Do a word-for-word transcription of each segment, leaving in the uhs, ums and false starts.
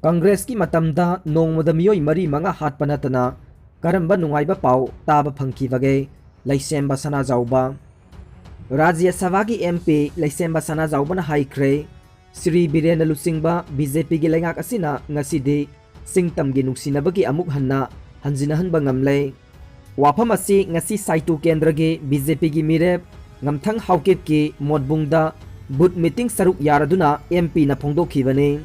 ꯀꯪꯒ꯭ꯔꯦꯁꯀꯤ ꯃꯇꯝꯗ ꯅꯣꯡꯃꯗ ꯃꯤꯑꯣꯏ ꯃꯔꯤ ꯃꯉꯥ ꯍꯥꯠꯄ ꯅꯠꯇꯅ ꯀꯔꯝꯕ ꯅꯨꯡꯉꯥꯏꯕ ꯄꯥꯎ ꯇꯥꯕ ꯐꯪꯈꯤꯕꯒꯦ? ꯂꯩꯁꯦꯝꯕ ꯁꯅꯥꯖꯥꯎꯕ꯫ ꯔꯥꯖ꯭ꯌ ꯁꯚꯥꯒꯤ M P ꯂꯩꯁꯦꯝꯕ ꯁꯅꯥꯖꯥꯎꯕꯅ ꯍꯥꯏꯈ꯭ꯔꯦ, ꯁ꯭ꯔꯤ ꯕꯤꯔꯦꯟꯅ ꯂꯨꯆꯤꯡꯕ B J P ꯒꯤ ꯂꯩꯉꯥꯛ ꯑꯁꯤꯅ ꯉꯁꯤꯗꯤ ꯆꯤꯡ ꯇꯝꯒꯤ ꯅꯨꯡꯁꯤꯅꯕꯒꯤ ꯑꯃꯨꯛ ꯍꯟꯅ ꯍꯟꯖꯤꯟꯅꯍꯟꯕ ꯉꯝꯂꯦ꯫ ꯋꯥꯐꯝ ꯑꯁꯤ ꯉꯁꯤ ꯁꯥꯏꯇꯨ ꯀꯦꯟꯗ꯭ꯔꯒꯤ B J P ꯒꯤ ꯃꯤꯔꯦꯞ ꯉꯝꯊꯪ ꯍꯥꯎꯀꯤꯞꯀꯤ ꯃꯣꯠꯕꯨꯡꯗ ꯕꯨꯊ ꯃꯤꯇꯤꯡ ꯁꯔꯨꯛ ꯌꯥꯔꯗꯨꯅ M P ꯅ ꯐꯣꯡꯗꯣꯛꯈꯤꯕꯅꯤ꯫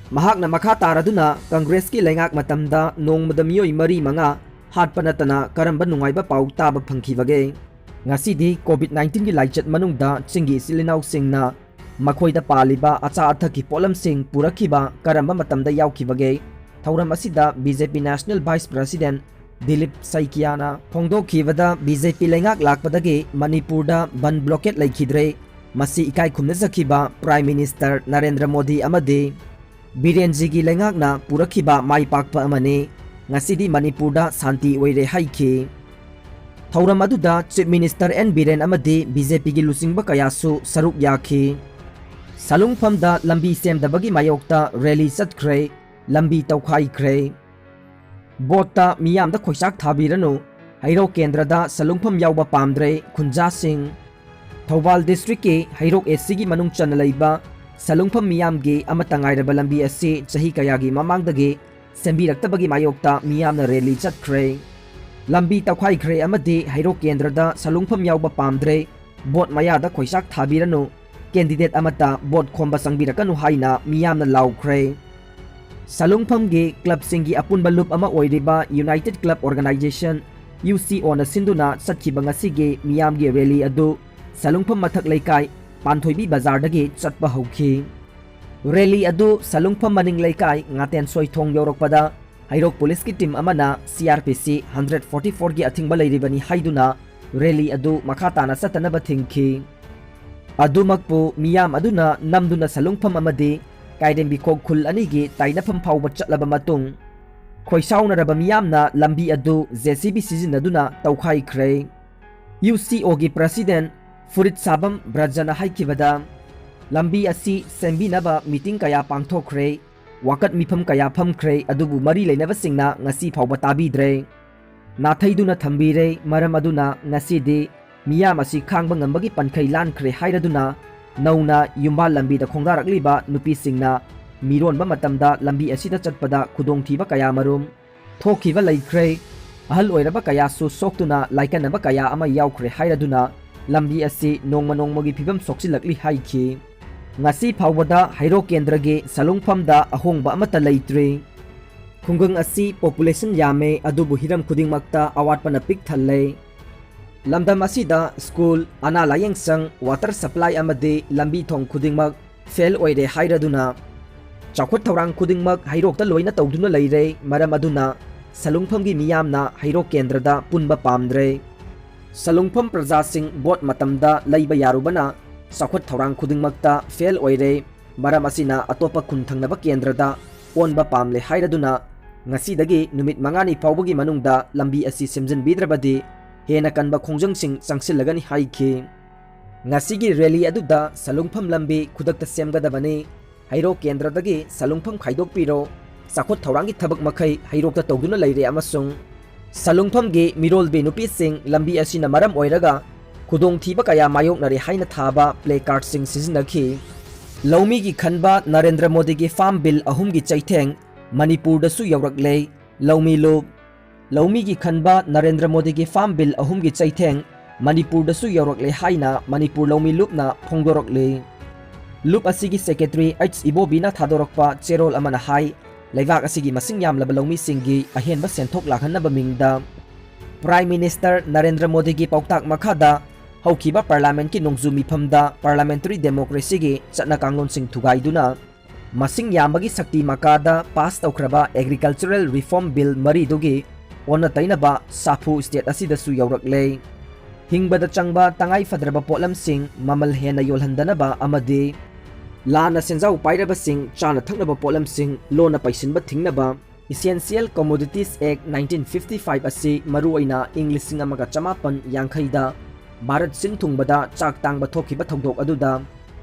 ꯃꯍꯥꯛꯅ ꯃꯈꯥ ꯇꯥꯔꯗꯨꯅ ꯀꯪꯒ꯭ꯔꯦꯁꯀꯤ ꯂꯩꯉꯥꯛ ꯃꯇꯝꯗ ꯅꯣꯡꯃꯗ ꯃꯤꯑꯣꯏ ꯃꯔꯤ ꯃꯉꯥ ꯍꯥꯠꯄ ꯅꯠꯇꯅ ꯀꯔꯝꯕ ꯅꯨꯡꯉꯥꯏꯕ ꯄꯥꯎ ꯇꯥꯕ ꯐꯪꯈꯤꯕꯒꯦ? ꯉꯁꯤꯗꯤ COVID nineteen ꯒꯤ ꯂꯥꯏꯆꯠ ꯃꯅꯨꯡꯗ ꯆꯤꯡꯒꯤ ꯏꯆꯤꯜ ꯏꯅꯥꯎꯁꯤꯡꯅ ꯃꯈꯣꯏꯗ ꯄꯥꯜꯂꯤꯕ ꯑꯆꯥ ꯑꯊꯛꯀꯤ ꯄꯣꯠꯂꯝꯁꯤꯡ ꯄꯨꯔꯛꯈꯤꯕ ꯀꯔꯝꯕ ꯃꯇꯝꯗ ꯌꯥꯎꯈꯤꯕꯒꯦ? ꯊꯧꯔꯝ ꯑꯁꯤꯗ B J P National Vice President Dilip ꯁꯩꯀꯤꯌꯥꯅ ꯐꯣꯡꯗꯣꯛꯈꯤꯕꯗ, B J P ꯂꯩꯉꯥꯛ ꯂꯥꯛꯄꯗꯒꯤ ꯃꯅꯤꯄꯨꯔꯗ ꯕꯟ ꯕ꯭ꯂꯣꯀꯦꯠ ꯂꯩꯈꯤꯗ꯭ꯔꯦ꯫ ꯃꯁꯤ ꯏꯀꯥꯏ ꯈꯨꯝꯅꯖꯈꯤꯕ Prime Minister ꯅꯔꯦꯟꯗ꯭ꯔ ꯃꯣꯗꯤ ꯑꯃꯗꯤ ꯕꯤꯔꯦꯟꯖꯤꯒꯤ ꯂꯩꯉꯥꯛꯅ ꯄꯨꯔꯛꯈꯤꯕ ꯃꯥꯏ ꯄꯥꯛꯄ ꯑꯃꯅꯤ꯫ ꯉꯁꯤꯗꯤ ꯃꯅꯤꯄꯨꯔꯗ ꯁꯥꯟꯇꯤ ꯑꯣꯏꯔꯦ ꯍꯥꯏꯈꯤ꯫ ꯊꯧꯔꯝ ꯑꯗꯨꯗ Chief Minister N ꯕꯤꯔꯦꯟ ꯑꯃꯗꯤ B J P ꯒꯤ ꯂꯨꯆꯤꯡꯕ ꯀꯌꯥꯁꯨ ꯁꯔꯨꯛ ꯌꯥꯈꯤ꯫ ꯁꯂꯨꯡꯐꯝꯗ ꯂꯝꯕꯤ ꯁꯦꯝꯗꯕꯒꯤ ꯃꯥꯌꯣꯛꯇ rally ꯆꯠꯈ꯭ꯔꯦ, ꯂꯝꯕꯤ ꯇꯧꯈꯥꯏꯈ꯭ꯔꯦ꯫ ꯚꯣꯠꯇ ꯃꯤꯌꯥꯝꯗ ꯈꯣꯏꯆꯥꯛ ꯊꯥꯕꯤꯔꯅꯨ, ꯍꯩꯔꯣꯛ ꯀꯦꯟꯗ꯭ꯔꯗ ꯁꯂꯨꯡꯐꯝ ꯌꯥꯎꯕ ꯄꯥꯝꯗ꯭ꯔꯦ, ꯈꯨꯟꯖꯥꯁꯤꯡ꯫ ꯊꯧꯕꯥꯜ district ꯀꯤ ꯍꯩꯔꯣꯛ A C ꯒꯤ ꯃꯅꯨꯡ ꯆꯟꯅ ꯂꯩꯕ ꯁꯂꯨꯡꯐꯝ ꯃꯤꯌꯥꯝꯒꯤ ꯑꯃꯠꯇ ꯉꯥꯏꯔꯕ ꯂꯝꯕꯤ ꯑꯁꯤ ꯆꯍꯤ ꯀꯌꯥꯒꯤ ꯃꯃꯥꯡꯗꯒꯤ ꯁꯦꯝꯕꯤꯔꯛꯇꯕꯒꯤ ꯃꯥꯌꯣꯛꯇ ꯃꯤꯌꯥꯝꯅ rally ꯆꯠꯈ꯭ꯔꯦ꯫ ꯂꯝꯕꯤ ꯇꯧꯈꯥꯏꯈ꯭ꯔꯦ ꯑꯃꯗꯤ ꯍꯩꯔꯣꯛ ꯀꯦꯟꯗ꯭ꯔꯗ ꯁꯂꯨꯡꯐꯝ ꯌꯥꯎꯕ ꯄꯥꯝꯗ꯭ꯔꯦ, ꯚꯣꯠ ꯃꯌꯥꯗ ꯈꯣꯏꯆꯥꯛ ꯊꯥꯕꯤꯔꯅꯨ, candidate ꯑꯃꯠꯇ ꯚꯣꯠ ꯈꯣꯝꯕ ꯆꯪꯕꯤꯔꯛꯀꯅꯨ ꯍꯥꯏꯅ ꯃꯤꯌꯥꯝꯅ ꯂꯥꯎꯈ꯭ꯔꯦ꯫ ꯁꯂꯨꯡꯐꯝꯒꯤ club ꯁꯤꯡꯒꯤ ꯑꯄꯨꯟꯕ ꯂꯨꯞ ꯑꯃ ꯑꯣꯏꯔꯤꯕ United Club Organisation, U C O ꯅ ꯁꯤꯟꯗꯨꯅ ꯆꯠꯈꯤꯕ ꯉꯁꯤꯒꯤ ꯃꯤꯌꯥꯝꯒꯤ rally ꯑꯗꯨ ꯁꯂꯨꯡꯐꯝ ꯃꯊꯛ ꯂꯩꯀꯥꯏ ꯄꯥꯟꯊꯣꯏꯕꯤ ꯕꯖꯥꯔꯗꯒꯤ ꯆꯠꯄ ꯍꯧꯈꯤ꯫ Rally ꯑꯗꯨ ꯁꯂꯨꯡꯐꯝ ꯃꯅꯤꯡ ꯂꯩꯀꯥꯏ ꯉꯥꯇꯦꯟꯁꯣꯏ ꯊꯣꯡ ꯌꯧꯔꯛꯄꯗ ꯍꯩꯔꯣꯛ police ꯀꯤ team ꯑꯃꯅ C R P C hundred forty four ꯒꯤ ꯑꯊꯤꯡꯕ ꯂꯩꯔꯤꯕꯅꯤ ꯍꯥꯏꯗꯨꯅ rally ꯑꯗꯨ ꯃꯈꯥ ꯇꯥꯅ ꯆꯠꯇꯅꯕ ꯊꯤꯡꯈꯤ꯫ ꯑꯗꯨꯃꯛꯄꯨ ꯃꯤꯌꯥꯝ ꯑꯗꯨꯅ ꯅꯝꯗꯨꯅ ꯁꯂꯨꯡꯐꯝ ꯑꯃꯗꯤ ꯀꯥꯏꯔꯦꯝꯕꯤꯈꯣꯛ ꯈꯨꯜ ꯑꯅꯤꯒꯤ ꯇꯥꯏꯅꯐꯝ ꯐꯥꯎꯕ ꯆꯠꯂꯕ ꯃꯇꯨꯡ, ꯈꯣꯏꯁꯥꯎꯅꯔꯕ ꯃꯤꯌꯥꯝꯅ ꯂꯝꯕꯤ ꯑꯗꯨ J C B ꯁꯤꯖꯤꯟꯅꯗꯨꯅ ꯇꯧꯈꯥꯏꯈ꯭ꯔꯦ꯫ U C O ꯒꯤ president ꯐꯨꯔꯤꯠ ꯁꯥꯕꯝ ꯕ꯭ꯔꯖꯅ ꯍꯥꯏꯈꯤꯕꯗ, ꯂꯝꯕꯤ ꯑꯁꯤ ꯁꯦꯝꯕꯤꯅꯕ meeting ꯀꯌꯥ ꯄꯥꯡꯊꯣꯛꯈ꯭ꯔꯦ, ꯋꯥꯀꯠ ꯃꯤꯐꯝ ꯀꯌꯥ ꯐꯝꯈ꯭ꯔꯦ, ꯑꯗꯨꯕꯨ ꯃꯔꯤ ꯂꯩꯅꯕꯁꯤꯡꯅ ꯉꯁꯤ ꯐꯥꯎꯕ ꯇꯥꯕꯤꯗ꯭ꯔꯦ꯫ ꯅꯥꯊꯩꯗꯨꯅ ꯊꯝꯕꯤꯔꯦ꯫ ꯃꯔꯝ ꯑꯗꯨꯅ ꯉꯁꯤꯗꯤ ꯃꯤꯌꯥꯝ ꯑꯁꯤ ꯈꯥꯡꯕ ꯉꯝꯕꯒꯤ ꯄꯟꯈꯩ ꯂꯥꯟꯈ꯭ꯔꯦ ꯍꯥꯏꯔꯗꯨꯅ ꯅꯧꯅ ꯌꯨꯝꯕꯥꯜ ꯂꯝꯕꯤꯗ ꯈꯣꯡꯗꯥꯔꯛꯂꯤꯕ ꯅꯨꯄꯤꯁꯤꯡꯅ ꯃꯤꯔꯣꯟꯕ ꯃꯇꯝꯗ ꯂꯝꯕꯤ ꯑꯁꯤꯗ ꯆꯠꯄꯗ ꯈꯨꯗꯣꯡꯊꯤꯕ ꯀꯌꯥꯃꯔꯨꯝ ꯊꯣꯛꯈꯤꯕ ꯂꯩꯈ꯭ꯔꯦ꯫ ꯑꯍꯜ ꯑꯣꯏꯔꯕ ꯀꯌꯥꯁꯨ ꯁꯣꯛꯇꯨꯅ ꯂꯥꯏꯀꯠꯅꯕ ꯀꯌꯥ ꯑꯃ ꯌꯥꯎꯈ꯭ꯔꯦ ꯍꯥꯏꯔꯗꯨꯅ ꯂꯝꯕꯤ ꯑꯁꯤ ꯅꯣꯡꯃ ꯅꯣꯡꯃꯒꯤ ꯐꯤꯕꯝ ꯁꯣꯛꯆꯤꯜꯂꯛꯂꯤ ꯍꯥꯏꯈꯤ꯫ ꯉꯁꯤ ꯐꯥꯎꯕꯗ ꯍꯩꯔꯣꯛ ꯀꯦꯟꯗ꯭ꯔꯒꯤ ꯁꯂꯨꯡꯐꯝꯗ ꯑꯍꯣꯡꯕ ꯑꯃꯠꯇ ꯂꯩꯇ꯭ꯔꯤ꯫ ꯈꯨꯡꯒꯪ ꯑꯁꯤ population ꯌꯥꯝꯃꯦ, ꯑꯗꯨꯕꯨ ꯍꯤꯔꯝ ꯈꯨꯗꯤꯡꯃꯛꯇ ꯑꯋꯥꯠꯄꯅ ꯄꯤꯛ ꯊꯜꯂꯦ꯫ ꯂꯝꯗꯝ ꯑꯁꯤꯗ school, ꯑꯅꯥ ꯂꯥꯌꯦꯡꯁꯪ, water supply ꯑꯃꯗꯤ ꯂꯝꯕꯤ ꯊꯣꯡ ꯈꯨꯗꯤꯡꯃꯛ fail ꯑꯣꯏꯔꯦ ꯍꯥꯏꯔꯗꯨꯅ ꯆꯥꯎꯈꯠ ꯊꯧꯔꯥꯡ ꯈꯨꯗꯤꯡꯃꯛ ꯍꯩꯔꯣꯛꯇ ꯂꯣꯏꯅ ꯇꯧꯗꯨꯅ ꯂꯩꯔꯦ꯫ ꯃꯔꯝ ꯑꯗꯨꯅ ꯁꯂꯨꯡꯐꯝꯒꯤ ꯃꯤꯌꯥꯝꯅ ꯍꯩꯔꯣꯛ ꯀꯦꯟꯗ꯭ꯔꯗ ꯄꯨꯟꯕ ꯄꯥꯝꯗ꯭ꯔꯦ꯫ ꯁꯂꯨꯡꯐꯝ ꯄ꯭ꯔꯖꯥꯁꯤꯡ vote ꯃꯇꯝꯗ ꯂꯩꯕ ꯌꯥꯔꯨꯕꯅ ꯆꯥꯎꯈꯠ ꯊꯧꯔꯥꯡ ꯈꯨꯗꯤꯡꯃꯛꯇ fail ꯑꯣꯏꯔꯦ꯫ ꯃꯔꯝ ꯑꯁꯤꯅ ꯑꯇꯣꯞꯄ ꯈꯨꯟ ꯊꯪꯅꯕ ꯀꯦꯟꯗ꯭ꯔꯗ ꯑꯣꯟꯕ ꯄꯥꯝꯂꯦ ꯍꯥꯏꯔꯗꯨꯅ ꯉꯁꯤꯗꯒꯤ ꯅꯨꯃꯤꯠ ꯃꯉꯥꯅꯤ ꯐꯥꯎꯕꯒꯤ ꯃꯅꯨꯡꯗ ꯂꯝꯕꯤ ꯑꯁꯤ ꯁꯦꯝꯖꯤꯟꯕꯤꯗ꯭ꯔꯕꯗꯤ ꯍꯦꯟꯅ ꯀꯟꯕ ꯈꯣꯡꯖꯪꯁꯤꯡ ꯆꯪꯁꯤꯜꯂꯒꯅꯤ ꯍꯥꯏꯈꯤ꯫ ꯉꯁꯤꯒꯤ rally ꯑꯗꯨꯗ ꯁꯂꯨꯡꯐꯝ ꯂꯝꯕꯤ ꯈꯨꯗꯛꯇ ꯁꯦꯝꯒꯗꯕꯅꯤ, ꯍꯩꯔꯣꯛ ꯀꯦꯟꯗ꯭ꯔꯗꯒꯤ ꯁꯂꯨꯡꯐꯝ ꯈꯥꯏꯗꯣꯛꯄꯤꯔꯣ, ꯆꯥꯎꯈꯠ ꯊꯧꯔꯥꯡꯒꯤ ꯊꯕꯛ ꯃꯈꯩ ꯍꯩꯔꯣꯛꯇ ꯇꯧꯗꯨꯅ ꯂꯩꯔꯦ ꯑꯃꯁꯨꯡ ꯁꯂꯨꯡꯐꯝꯒꯤ ꯃꯤꯔꯣꯜꯕꯤ ꯅꯨꯄꯤꯁꯤꯡ ꯂꯝꯕꯤ ꯑꯁꯤꯅ ꯃꯔꯝ ꯑꯣꯏꯔꯒ ꯈꯨꯗꯣꯡꯊꯤꯕ ꯀꯌꯥ ꯃꯥꯌꯣꯛꯅꯔꯦ ꯍꯥꯏꯅ ꯊꯥꯕ placardꯁꯤꯡ ꯁꯤꯖꯤꯟꯅꯈꯤ꯫ ꯂꯧꯃꯤꯒꯤ ꯈꯟꯕ ꯅꯔꯦꯟꯗ꯭ꯔ ꯃꯣꯗꯤꯒꯤ farm bill ꯑꯍꯨꯝꯒꯤ ꯆꯩꯊꯦꯡ ꯃꯅꯤꯄꯨꯔꯗꯁꯨ ꯌꯧꯔꯛꯂꯦ꯫ ꯂꯧꯃꯤ ꯂꯨꯞ꯫ ꯂꯧꯃꯤꯒꯤ ꯈꯟꯕ ꯅꯔꯦꯟꯗ꯭ꯔ ꯃꯣꯗꯤꯒꯤ farm bill ꯑꯍꯨꯝꯒꯤ ꯆꯩꯊꯦꯡ ꯃꯅꯤꯄꯨꯔꯗꯁꯨ ꯌꯧꯔꯛꯂꯦ ꯍꯥꯏꯅ ꯃꯅꯤꯄꯨꯔ ꯂꯧꯃꯤ ꯂꯨꯞꯅ ꯐꯣꯡꯗꯣꯔꯛꯂꯤ꯫ ꯂꯨꯞ ꯑꯁꯤꯒꯤ secretary H ꯏꯕꯣꯕꯤꯅ ꯊꯥꯗꯣꯔꯛꯄ ꯆꯦꯔꯣꯜ ꯑꯃꯅ ꯍꯥꯏ, ꯂꯩꯕꯥꯛ ꯑꯁꯤꯒꯤ ꯃꯁꯤꯡ ꯌꯥꯝꯂꯕ ꯂꯧꯃꯤꯁꯤꯡꯒꯤ ꯑꯍꯦꯟꯕ ꯁꯦꯟꯊꯣꯛ ꯂꯥꯛꯍꯟꯅꯕ ꯃꯤꯡꯗ Prime Minister ꯅꯔꯦꯟꯗ꯭ꯔ ꯃꯣꯗꯤꯒꯤ ꯄꯥꯎꯇꯥꯛ ꯃꯈꯥꯗ ꯍꯧꯈꯤꯕ parliamentꯀꯤ ꯅꯣꯡꯖꯨ ꯃꯤꯐꯝꯗ parliamentary democracyꯒꯤ ꯆꯠꯅ ꯀꯥꯡꯂꯣꯟꯁꯤꯡ ꯊꯨꯒꯥꯏꯗꯨꯅ ꯃꯁꯤꯡ ꯌꯥꯝꯕꯒꯤ ꯁꯛꯇꯤ ꯃꯀꯥꯗ pass ꯇꯧꯈ꯭ꯔꯕ agricultural reform bill ꯃꯔꯤꯗꯨꯒꯤ ꯑꯣꯟꯅ ꯇꯩꯅꯕ ꯁꯥꯐꯨ state ꯑꯁꯤꯗꯁꯨ ꯌꯧꯔꯛꯂꯦ꯫ ꯍꯤꯡꯕꯗ ꯆꯪꯕ ꯇꯉꯥꯏ ꯐꯗ꯭ꯔꯕ ꯄꯣꯠꯂꯝꯁꯤꯡ ꯃꯃꯜ ꯍꯦꯟꯅ ꯌꯣꯜꯍꯟꯗꯅꯕ ꯑꯃꯗꯤ ꯂꯥꯟꯅ ꯁꯦꯟꯖꯥꯎ ꯄꯥꯏꯔꯕꯁꯤꯡ ꯆꯥꯅ ꯊꯛꯅꯕ ꯄꯣꯠꯂꯝꯁꯤꯡ ꯂꯣꯟꯅ ꯄꯩꯁꯤꯟꯕ ꯊꯤꯡꯅꯕ Essential Commodities Act nineteen fifty five ꯑꯁꯤ ꯃꯔꯨꯑꯣꯏꯅ ꯏꯪ ꯂꯤꯁꯤꯡ ꯑꯃꯒ ꯆꯃꯥꯄꯟ ꯌꯥꯡꯈꯩꯗ ꯚꯥꯔꯠ ꯁꯤꯟ ꯊꯨꯡꯕꯗ ꯆꯥꯛ ꯇꯥꯡꯕ ꯊꯣꯛꯈꯤꯕ ꯊꯧꯗꯣꯛ ꯑꯗꯨꯗ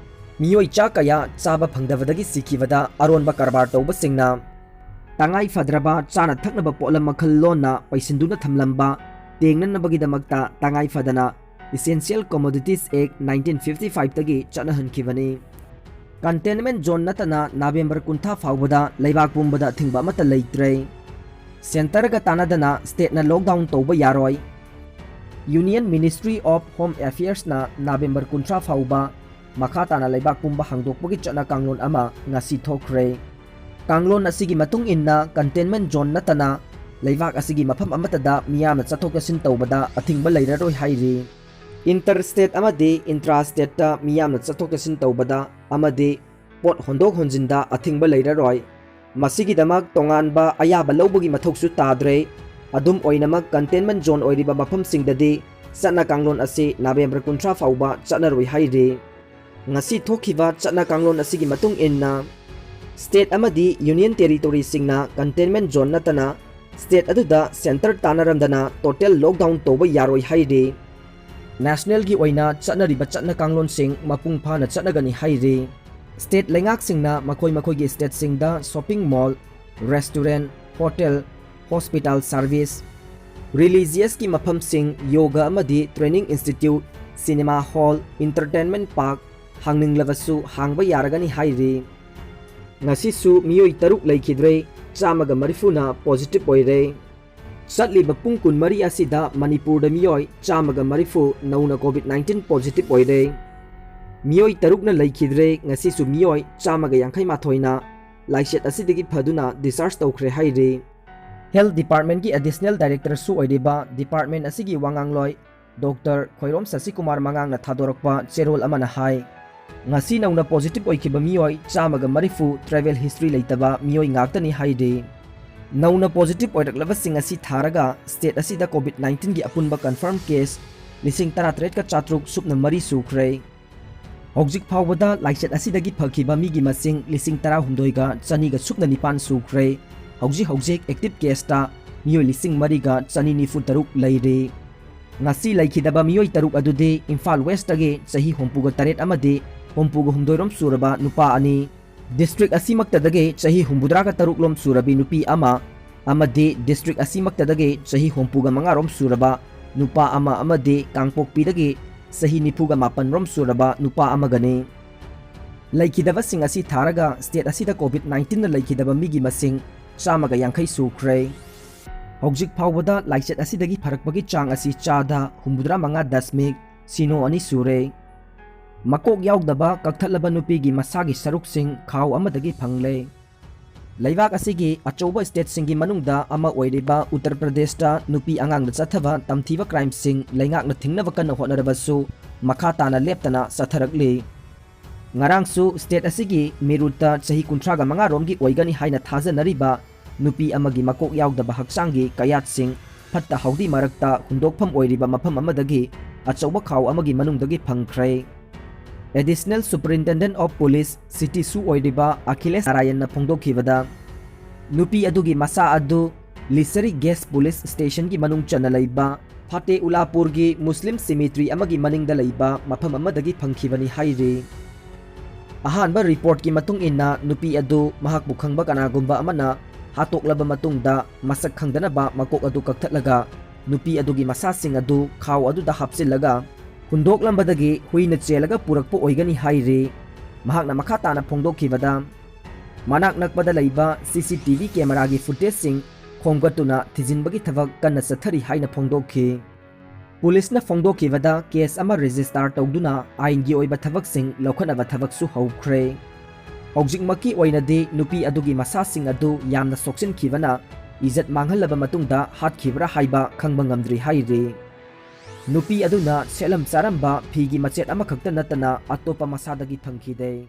ꯃꯤꯑꯣꯏ ꯆꯥ ꯀꯌꯥ ꯆꯥꯕ ꯐꯪꯗꯕꯗꯒꯤ ꯁꯤꯈꯤꯕꯗ ꯑꯔꯣꯟꯕ ꯀꯔꯕꯥꯔ ꯇꯧꯕꯁꯤꯡꯅ ꯇꯉꯥꯏ ꯐꯗ꯭ꯔꯕ ꯆꯥꯅ ꯊꯛꯅꯕ ꯄꯣꯠꯂꯝ ꯃꯈꯜ ꯂꯣꯟꯅ ꯄꯩꯁꯤꯟꯗꯨꯅ ꯊꯝꯂꯝꯕ ꯇꯦꯡꯅꯅꯕꯒꯤꯗꯃꯛꯇ ꯇꯉꯥꯏ ꯐꯗꯅ Essential Commodities Act nineteen fifty five ꯇꯒꯤ ꯆꯠꯅꯍꯟꯈꯤꯕꯅꯤ꯫ Containment zone ꯅꯠꯇꯅ ꯅꯕꯦꯝꯕꯔ ꯀꯨꯟꯊ꯭ꯔꯥ ꯐꯥꯎꯕꯗ ꯂꯩꯕꯥꯛ ꯄꯨꯝꯕꯗ ꯑꯊꯤꯡꯕ ꯑꯃꯠꯇ ꯂꯩꯇ꯭ꯔꯦ꯫ ꯁꯦꯟꯇꯔꯒ ꯇꯥꯟꯅꯗꯅ ꯁ꯭ꯇꯦꯠꯅ ꯂꯣꯛꯗꯥꯎꯟ ꯇꯧꯕ ꯌꯥꯔꯣꯏ꯫ Union Ministry of Home Affairs ꯅ ꯅꯕꯦꯝꯕꯔ ꯀꯨꯟꯊ꯭ꯔꯥ ꯐꯥꯎꯕ ꯃꯈꯥ ꯇꯥꯅ ꯂꯩꯕꯥꯛ ꯄꯨꯝꯕ ꯍꯥꯡꯗꯣꯛꯄꯒꯤ ꯆꯠꯅ ꯀꯥꯡꯂꯣꯟ ꯑꯃ ꯉꯁꯤ ꯊꯣꯛꯈ꯭ꯔꯦ꯫ ꯀꯥꯡꯂꯣꯟ ꯑꯁꯤꯒꯤ ꯃꯇꯨꯡ ꯏꯟꯅ containment zone ꯅꯠꯇꯅ ꯂꯩꯕꯥꯛ ꯑꯁꯤꯒꯤ ꯃꯐꯝ ꯑꯃꯠꯇꯗ ꯃꯤꯌꯥꯝꯅ ꯆꯠꯊꯣꯛ ꯆꯠꯁꯤꯟ ꯇꯧꯕꯗ ꯑꯊꯤꯡꯕ ꯂꯩꯔꯔꯣꯏ ꯍꯥꯏꯔꯤ꯫ Inter state ꯑꯃꯗꯤ intra state ꯇ ꯃꯤꯌꯥꯝꯅ ꯆꯠꯊꯣꯛ ꯆꯠꯁꯤꯟ ꯇꯧꯕꯗ ꯑꯃꯗꯤ ꯄꯣꯠ ꯍꯣꯟꯗꯣꯛ ꯍꯣꯟꯖꯤꯟꯗ ꯑꯊꯤꯡꯕ ꯂꯩꯔꯔꯣꯏ꯫ ꯃꯁꯤꯒꯤꯗꯃꯛ ꯇꯣꯉꯥꯟꯕ ꯑꯌꯥꯕ ꯂꯧꯕꯒꯤ ꯃꯊꯧꯁꯨ ꯇꯥꯗ꯭ꯔꯦ꯫ ꯑꯗꯨꯝ ꯑꯣꯏꯅꯃꯛ containment zone ꯑꯣꯏꯔꯤꯕ ꯃꯐꯝꯁꯤꯡꯗꯗꯤ ꯆꯠꯅ ꯀꯥꯡꯂꯣꯟ ꯑꯁꯤ ꯅꯕꯦꯝꯕꯔ ꯀꯨꯟꯊ꯭ꯔꯥ ꯐꯥꯎꯕ ꯆꯠꯅꯔꯣꯏ ꯍꯥꯏꯔꯤ꯫ ꯉꯁꯤ ꯊꯣꯛꯈꯤꯕ ꯆꯠꯅ ꯀꯥꯡꯂꯣꯟ ꯑꯁꯤꯒꯤ ꯃꯇꯨꯡ ꯏꯟꯅ, state ꯑꯃꯗꯤ union territory ꯁꯤꯡꯅ containment zone ꯅꯠꯇꯅ state ꯑꯗꯨꯗ ꯁꯦꯟꯇꯔ ꯇꯥꯟꯅꯔꯝꯗꯅ total lockdown ꯇꯧꯕ ꯌꯥꯔꯣꯏ ꯍꯥꯏꯔꯤ꯫ National ꯒꯤ ꯑꯣꯏꯅ ꯆꯠꯅꯔꯤꯕ ꯆꯠꯅ ꯀꯥꯡꯂꯣꯟꯁꯤꯡ ꯃꯄꯨꯡ ꯐꯥꯅ ꯆꯠꯅꯒꯅꯤ ꯍꯥꯏꯔꯤ꯫ State ꯂꯩꯉꯥꯛꯁꯤꯡꯅ ꯃꯈꯣꯏ ꯃꯈꯣꯏꯒꯤ state ꯁꯤꯡꯗ shopping mall, restaurant, hotel, hospital service, religious ꯀꯤ ꯃꯐꯝꯁꯤꯡ, yoga ꯑꯃꯗꯤ training institute, cinema hall, entertainment park ꯍꯥꯡꯅꯤꯡꯂꯕꯁꯨ ꯍꯥꯡꯕ ꯌꯥꯔꯒꯅꯤ ꯍꯥꯏꯔꯤ꯫ ꯉꯁꯤꯁꯨ ꯃꯤꯑꯣꯏ ꯇꯔꯨꯛ ꯂꯩꯈꯤꯗ꯭ꯔꯦ, ꯆꯥꯝꯃꯒ ꯃꯔꯤꯐꯨꯅ positive ꯑꯣꯏꯔꯦ꯫ ꯆꯠꯂꯤꯕ ꯄꯨꯡ ꯀꯨꯟꯃꯔꯤ ꯑꯁꯤꯗ ꯃꯅꯤꯄꯨꯔꯗ ꯃꯤꯑꯣꯏ ꯆꯥꯝꯃꯒ ꯃꯔꯤꯐꯨ ꯅꯧꯅ COVID nineteen positive ꯑꯣꯏꯔꯦ꯫ ꯃꯤꯑꯣꯏ ꯇꯔꯨꯛꯅ ꯂꯩꯈꯤꯗ꯭ꯔꯦ, ꯉꯁꯤꯁꯨ ꯃꯤꯑꯣꯏ ꯆꯥꯝꯃꯒ ꯌꯥꯡꯈꯩ ꯃꯥꯊꯣꯏꯅ ꯂꯥꯏꯆꯠ ꯑꯁꯤꯗꯒꯤ ꯐꯗꯨꯅ discharge ꯇꯧꯈ꯭ꯔꯦ ꯍꯥꯏꯔꯤ꯫ Health Department ꯀꯤ Additional Director ꯁꯨ ꯑꯣꯏꯔꯤꯕ department ꯑꯁꯤꯒꯤ ꯋꯥꯉꯥꯡꯂꯣꯏ Doctor ꯈꯣꯏꯔꯣꯝ ꯁꯁꯤꯀꯨꯃꯥꯔ ꯃꯉꯥꯡꯅ ꯊꯥꯗꯣꯔꯛꯄ ꯆꯦꯔꯣꯜ ꯑꯃꯅ ꯍꯥꯏ, ꯉꯁꯤ ꯅꯧꯅ positive ꯑꯣꯏꯈꯤꯕ ꯃꯤꯑꯣꯏ ꯆꯥꯝꯃꯒ ꯃꯔꯤꯐꯨ travel history ꯂꯩꯇꯕ ꯃꯤꯑꯣꯏ ꯉꯥꯛꯇꯅꯤ ꯍꯥꯏꯔꯤ꯫ ꯅꯧꯅ positive ꯑꯣꯏꯔꯛꯂꯕꯁꯤꯡ ꯑꯁꯤ ꯊꯥꯔꯒ state ꯑꯁꯤꯗ COVID nineteen ꯒꯤ ꯑꯄꯨꯟꯕ confirm case ꯂꯤꯁꯤꯡ ꯇꯔꯥꯇꯔꯦꯠꯀ ꯆꯥꯇ꯭ꯔꯨꯛ ꯁꯨꯞꯅ ꯃꯔꯤ ꯁꯨꯈ꯭ꯔꯦ꯫ ꯍꯧꯖꯤꯛ ꯐꯥꯎꯕꯗ ꯂꯥꯏꯆꯠ ꯑꯁꯤꯗꯒꯤ ꯐꯈꯤꯕ ꯃꯤꯒꯤ ꯃꯁꯤꯡ ꯂꯤꯁꯤꯡ ꯇꯔꯥꯍꯨꯝꯗꯣꯏꯒ ꯆꯅꯤꯒ ꯁꯨꯞꯅ ꯅꯤꯄꯥꯟ ꯁꯨꯈ꯭ꯔꯦ꯫ ꯍꯧꯖꯤꯛ ꯍꯧꯖꯤꯛ active case ꯇ ꯃꯤꯑꯣꯏ ꯂꯤꯁꯤꯡ ꯃꯔꯤꯒ ꯆꯅꯤ ꯅꯤꯐꯨ ꯇꯔꯨꯛ ꯂꯩꯔꯤ꯫ ꯉꯁꯤ ꯂꯩꯈꯤꯗꯕ ꯃꯤꯑꯣꯏ ꯇꯔꯨꯛ ꯑꯗꯨꯗꯤ ꯏꯝꯐꯥꯜ West ꯇꯒꯤ ꯆꯍꯤ ꯍꯨꯝꯐꯨꯒ ꯇꯔꯦꯠ ꯑꯃꯗꯤ ꯍꯨꯝꯐꯨꯒ ꯍꯨꯝꯗꯣꯏꯔꯣꯝ ꯁꯨꯔꯕ ꯅꯨꯄꯥ ꯑꯅꯤ, ꯗꯤꯁꯇ꯭ꯔꯤꯛ ꯑꯁꯤꯃꯛꯇꯗꯒꯤ ꯆꯍꯤ ꯍꯨꯝꯐꯨꯇꯔꯥꯒ ꯇꯔꯨꯛꯂꯣꯝ ꯁꯨꯔꯕꯤ ꯅꯨꯄꯤ ꯑꯃ, ꯑꯃꯗꯤ ꯗꯤꯁꯇ꯭ꯔꯤꯛ ꯑꯁꯤꯃꯛꯇꯗꯒꯤ ꯆꯍꯤ ꯍꯨꯝꯐꯨꯒ ꯃꯉꯥꯔꯣꯝ ꯁꯨꯔꯕ ꯅꯨꯄꯥ ꯑꯃ ꯑꯃꯗꯤ ꯀꯥꯡꯄꯣꯛꯄꯤꯗꯒꯤ ꯆꯍꯤ ꯅꯤꯐꯨꯒ ꯃꯥꯄꯟꯔꯣꯝ ꯁꯨꯔꯕ ꯅꯨꯄꯥ ꯑꯃꯒꯅꯤ꯫ ꯂꯩꯈꯤꯗꯕꯁꯤꯡ ꯑꯁꯤ ꯊꯥꯔꯒ ꯁ꯭ꯇꯦꯠ ꯑꯁꯤꯗ ꯀꯣꯚꯤꯗ ꯅꯥꯏꯟꯇꯤꯟꯅ ꯂꯩꯈꯤꯗꯕ ꯃꯤꯒꯤ ꯃꯁꯤꯡ ꯆꯥꯝꯃꯒ ꯌꯥꯡꯈꯩ ꯁꯨꯈ꯭ꯔꯦ꯫ ꯍꯧꯖꯤꯛ ꯐꯥꯎꯕꯗ ꯂꯥꯏꯆꯠ ꯑꯁꯤꯗꯒꯤ ꯐꯔꯛꯄꯒꯤ ꯆꯥꯡ ꯑꯁꯤ ꯆꯥꯗ ꯍꯨꯝꯐꯨꯇꯔꯥ ꯃꯉꯥ ꯗꯁꯃꯤꯛ ꯁꯤꯅꯣ ꯑꯅꯤ ꯁꯨꯔꯦ꯫ ꯃꯀꯣꯛ ꯌꯥꯎꯗꯕ ꯀꯛꯊꯠꯂꯕ ꯅꯨꯄꯤꯒꯤ ꯃꯁꯥꯒꯤ ꯁꯔꯨꯛꯁꯤꯡ ꯈꯥꯎ ꯑꯃꯗꯒꯤ ꯐꯪꯂꯦ꯫ ꯂꯩꯕꯥꯛ ꯑꯁꯤꯒꯤ ꯑꯆꯧꯕ ꯁ꯭ꯇꯦꯠꯁꯤꯡꯒꯤ ꯃꯅꯨꯡꯗ ꯑꯃ ꯑꯣꯏꯔꯤꯕ ꯎꯠꯇꯔ ꯄ꯭ꯔꯗꯦꯁꯇ ꯅꯨꯄꯤ ꯑꯉꯥꯡꯗ ꯆꯠꯊꯕ ꯇꯝꯊꯤꯕ ꯀ꯭ꯔꯥꯏꯝꯁꯤꯡ ꯂꯩꯉꯥꯛꯅ ꯊꯤꯡꯅꯕ ꯀꯟꯅ ꯍꯣꯠꯅꯔꯕꯁꯨ ꯃꯈꯥ ꯇꯥꯅ ꯂꯦꯞꯇꯅ ꯆꯠꯊꯔꯛꯂꯤ꯫ ꯉꯔꯥꯡꯁꯨ ꯁ꯭ꯇꯦꯠ ꯑꯁꯤꯒꯤ ꯃꯤꯔꯨꯠꯇ ꯆꯍꯤ ꯀꯨꯟꯊ꯭ꯔꯥꯒ ꯃꯉꯥꯔꯣꯝꯒꯤ ꯑꯣꯏꯒꯅꯤ ꯍꯥꯏꯅ ꯊꯥꯖꯅꯔꯤꯕ ꯅꯨꯄꯤ ꯑꯃꯒꯤ ꯃꯀꯣꯛ ꯌꯥꯎꯗꯕ ꯍꯛꯆꯥꯡꯒꯤ ꯀꯌꯥꯠꯁꯤꯡ ꯐꯠꯇ ꯍꯥꯎꯗꯤ ꯃꯔꯛꯇ ꯍꯨꯟꯗꯣꯛꯐꯝ ꯑꯣꯏꯔꯤꯕ ꯃꯐꯝ ꯑꯃꯗꯒꯤ ꯑꯆꯧꯕ ꯈꯥꯎ ꯑꯃꯒꯤ ꯃꯅꯨꯡꯗꯒꯤ ꯐꯪꯈ꯭ꯔꯦ꯫ Additional Superintendent of Police, ꯁꯤꯇꯤꯁꯨ ꯑꯣꯏꯔꯤꯕ ꯑꯈꯤꯂꯦꯁ ꯅꯥꯔꯥꯌꯟꯅ ꯐꯣꯡꯗꯣꯛꯈꯤꯕꯗ, ꯅꯨꯄꯤ ꯑꯗꯨꯒꯤ ꯃꯁꯥ ꯑꯗꯨ ꯂꯤꯁꯔꯤ ꯒꯦꯁ ꯄꯨꯂꯤꯁ ꯁ꯭ꯇꯦꯁꯟꯒꯤ ꯃꯅꯨꯡ ꯆꯟꯅ ꯂꯩꯕ ꯐꯇꯦ ꯎꯂꯥꯄꯨꯔꯒꯤ ꯃꯨꯁꯂꯤꯝ ꯁꯤꯃꯤꯇ꯭ꯔꯤ ꯑꯃꯒꯤ ꯃꯅꯤꯡꯗ ꯂꯩꯕ ꯃꯐꯝ ꯑꯃꯗꯒꯤ ꯐꯪꯈꯤꯕꯅꯤ ꯍꯥꯏꯔꯤ꯫ ꯑꯍꯥꯟꯕ ꯔꯤꯄꯣꯔꯠꯀꯤ ꯃꯇꯨꯡ ꯏꯟꯅ, ꯅꯨꯄꯤ ꯑꯗꯨ ꯃꯍꯥꯛꯄꯨ ꯈꯪꯕ ꯀꯅꯥꯒꯨꯝꯕ ꯑꯃꯅ ꯍꯥꯠꯇꯣꯛꯂꯕ ꯃꯇꯨꯡꯗ, ꯃꯁꯛ ꯈꯪꯗꯅꯕ ꯃꯀꯣꯛ ꯑꯗꯨ ꯀꯛꯊꯠꯂꯒ, ꯅꯨꯄꯤ ꯑꯗꯨꯒꯤ ꯃꯁꯥꯁꯤꯡ ꯑꯗꯨ ꯈꯥꯎ ꯑꯗꯨꯗ ꯍꯥꯞꯆꯤꯜꯂꯒ ꯍꯨꯟꯗꯣꯛꯂꯝꯕꯗꯒꯤ ꯍꯨꯏꯅ ꯆꯦꯜꯂꯒ ꯄꯨꯔꯛꯄ ꯑꯣꯏꯒꯅꯤ ꯍꯥꯏꯔꯤ꯫ ꯃꯍꯥꯛꯅ ꯃꯈꯥ ꯇꯥꯅ ꯐꯣꯡꯗꯣꯛꯈꯤꯕꯗ, ꯃꯅꯥꯛ ꯅꯛꯄꯗ ꯂꯩꯕ ꯁꯤ ꯁꯤ ꯇꯤ ꯚꯤ ꯀꯦꯃꯦꯔꯥꯒꯤ ꯐꯨꯇꯦꯖꯁꯤꯡ ꯈꯣꯝꯒꯠꯇꯨꯅ ꯊꯤꯖꯤꯟꯕꯒꯤ ꯊꯕꯛ ꯀꯟꯅ ꯆꯠꯊꯔꯤ ꯍꯥꯏꯅ ꯐꯣꯡꯗꯣꯛꯈꯤ꯫ ꯄꯨꯂꯤꯁꯅ ꯐꯣꯡꯗꯣꯛꯈꯤꯕꯗ, ꯀꯦꯁ ꯑꯃ ꯔꯦꯖꯤꯁꯇꯥꯔ ꯇꯧꯗꯨꯅ ꯑꯥꯏꯟꯒꯤ ꯑꯣꯏꯕ ꯊꯕꯛꯁꯤꯡ ꯂꯧꯈꯠꯅꯕ ꯊꯕꯛꯁꯨ ꯍꯧꯈ꯭ꯔꯦ꯫ ꯍꯧꯖꯤꯛꯃꯛꯀꯤ ꯑꯣꯏꯅꯗꯤ ꯅꯨꯄꯤ ꯑꯗꯨꯒꯤ ꯃꯁꯥꯁꯤꯡ ꯑꯗꯨ ꯌꯥꯝꯅ ꯁꯣꯛꯆꯤꯟꯈꯤꯕꯅ ꯏꯖꯠ ꯃꯥꯡꯍꯜꯂꯕ ꯃꯇꯨꯡꯗ ꯍꯥꯠꯈꯤꯕ꯭ꯔꯥ ꯍꯥꯏꯕ ꯈꯪꯕ ꯉꯝꯗ꯭ꯔꯤ ꯍꯥꯏꯔꯤ꯫ ꯅꯨꯄꯤ ꯑꯗꯨꯅ ꯁꯦꯠꯂꯝ ꯆꯥꯔꯝꯕ ꯐꯤꯒꯤ ꯃꯆꯦꯠ ꯑꯃꯈꯛꯇ ꯅꯠꯇꯅ ꯑꯇꯣꯞꯄ ꯃꯁꯥꯗꯒꯤ ꯐꯪꯈꯤꯗꯦ꯫